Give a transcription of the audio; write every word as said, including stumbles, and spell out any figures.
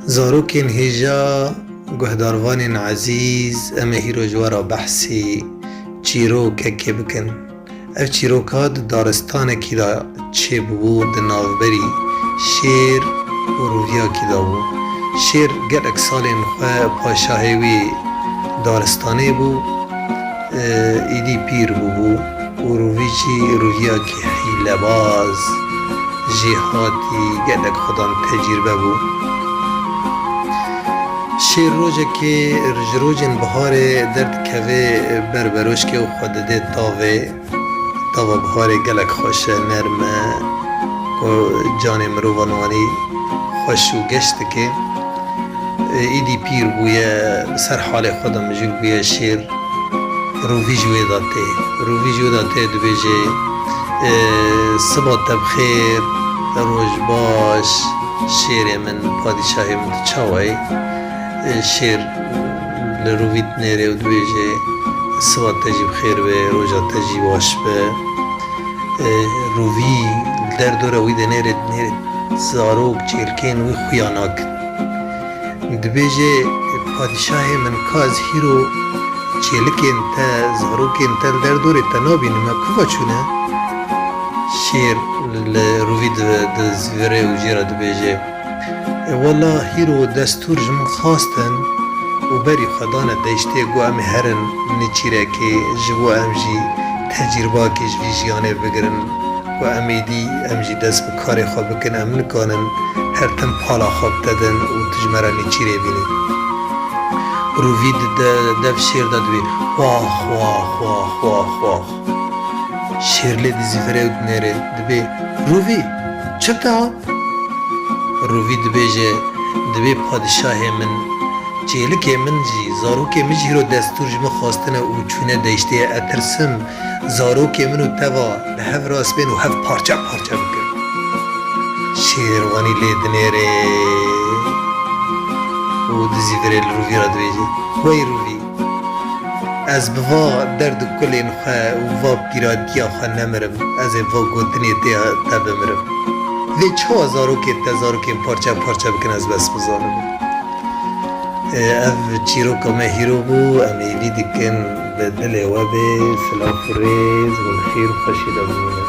Zarokên hêja, guhdarvanên ezîz, em ê hîro ji we re behsî çîrokekê bikin. Ev çîroka di daristanekî de çêbû, di navberî şêr û rûviyakî de bû. Şêr gelek salên xwe paşahê wî daristanê bû, e, îdî pîr bûbû û rûvî jî rûviyakî hîlebaz, jêhatî, gelek xwedan tecrîbe bû. Şêr rojekê ji rojên biharê derdikeve ber beroşkê û xwe dide tavê. Tava biharê gelek xweş e, nerm e, ku canê mirovan wanî xweş û geş dike. E, îdî pîr bûye, li ser halê xwe de mijûl bûye şêr. Rûvî ji wê de tê. Rûvî ji wê de tê, dibêje, e, "Siba te bi xêr, roj baş, şêrê min, padîşahê min, tu çawa yî?" E, şêr li rûvî dinêre û dibêje, "Siba te jî bi xêr be, roja te jî baş be." E, rûvî li derdora wî dinêre, dinêre zarok, çêlkên wî xuya nakin. Dibêje, "Padîşahê min, ka ez hîro çêlikên te, zarokên te li derdorê te nabînim, me kuva çûne?" Şêr li rûvî di-, dizivire û jê re dibêje, "E, wela hîro destûr ji min xwestin û berî xwe dane deştê, got, 'Em ê herin nêçîrekê, ji bo em jî tecrîbakê ji vî jiyanê bigirin.'" Ku em êdî, em jî dest bi karê xwe bikin, em nikanin her tim pala xwe bi te din û tu ji me re nêçîrê bînî. Rûvî di de-, dev şêr de dibê, "Xwax, xwax, xwax, xwax, xwax." Şêr lê dizîvire û dinêre, dibê, "Rûvî, çi bi te hat?" Rûvî dibêje, "Dibê padîşahê min, çêlikê min jî, zarokê min jî hîro destûr ji min xwestine û çûne deştê, ez tirsim zarokê min û teva li hev rast bên û hev parçe parçe bikin." Şêrvanî lê dinêre û dizîvirê li rûvî re dibêje, "Wey rûvî, ez bi va derd û kulên xwe û va pîratiya xwe nemirim, ez ê va gotinê te, te bimirim. Vê çawa zarokê te zarokên parçe parçe bikin, ez bes bizanim." E, ev çîroka me hîro bû, em hêvî dikin bi dilê we bê, silav û rêz, hûn xêr û xweşî de bimînin.